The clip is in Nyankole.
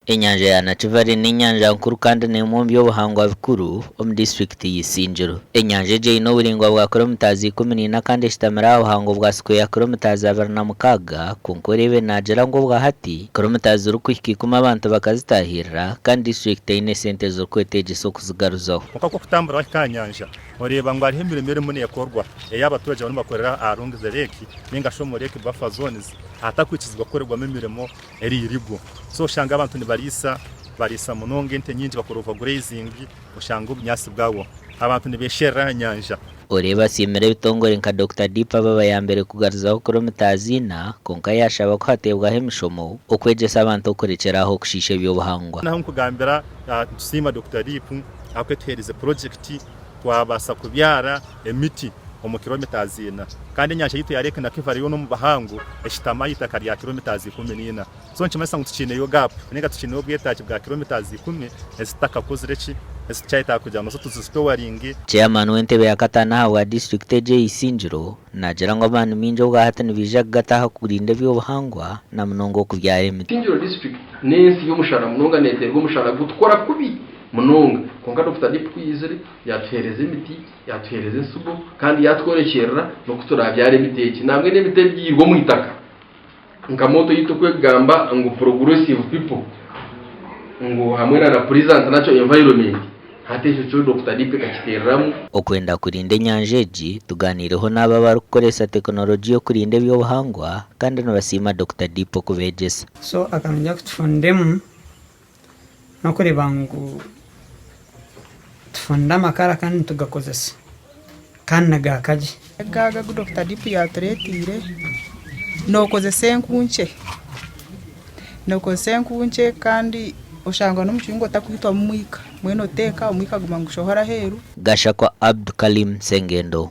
Enyanja ya Nakivale n'enyanja nkuru kandi n'emwe omu by'obuhangwa bikuru omu disiturikiti ya Isingiro. Enyanja egi eine oburaingwa bwa kiromitazi 14 kandi eshutamire aha buhango bwa sikweya kiromitazi 26 kwonka oreebe naagira ngu obwahati kiromitazi zirikuhika ikumi abantu bakazitaahirira kandi disiturikiti teine sente ezirikweteegyesa okuzigaruzaho. Kwonka ku orikutambura wahika aha nyanja, oreeba ngu hariho emirimo erimu neekorwa ei abaturage barimu nibakorera aha along the lake nainga shi omu lake buffer zones ahatarikwikirizibwa kukorerwamu emirimo eri illegal. So oshanga abantu nibariisa, bariisa munonga ente nyingi bakora overgrazing oshanga obunyaatsi bwahwaho. Abantu nibeesherera aha nyanja. Oreeba asiimire ebitongore nka Dokita Deep ababayambire kugaruzaho kiromitazi ina kwonka yaashaba ku hateebwaho emishomo okwegyesa abantu okurekyera aho okushiisha eby'obuhangwa. Naho nkugambira nitusiima Dokita Deep ahabw'okuba etuheerize purojekiti twabaasa kubyara emiti omu kiromitazi ina kandi enyanja yaitu ya Lake Nakivale yoona omu buhango eshutami aha itaka rya kiromitazi 14. So nikimanyisa ngu tukiineyo gap ninga tukiineyo obwetaagi bwa kilometres ikumi ezi tutakakozire ki, ezi tukyayetaaga kugira ngu nazo tuzisitowaringe. Chairman w'entebe ya kataano ahabwa disiturikiti egi eya Isingiro naagira ngu amaani maingi obwahati nibaija kugata aha kurinda eby'obuhangwa na munonga okubyara emiti. Isingiro district n'ensi y'omushana munonga neeteerwa omushana gutukora kubi munonga kwonka Dokita Deep ku yaizire yaatuheereza emiti, yaatuheereza ensigo kandi yaatworekyerera n'oku turaabyare emiti egi. Nambwenu emiti ebyairwe omu itaka. Nka motto yaitu oku ekugamba ngu progressive people ngu hamwe na na pleasant natural environment hati ekyo kyo Dokita Deep ekakitereramu. Okwenda kurinda enyanja egi, tugaaniireho n'abo abarikukoresa tekinologiya okurinda eby'obuhangwa kandi nibasiima Dokita Deep okubeegyesa. So akarungi aku tufundemu n'okureeba ngu tufunda amakara kandi nitugakozesa kandi nigaaka gye. Aga agu Dokita Deep yaatureeteire, nookozesa enku nkye, nookozesa enku nkye kandi oshanga n'omu kiyungu otakwitwamu mwika, mbwenu oteeka omwika guma nigushohora aheeru. Gashakwa Abdukalim Sengendo.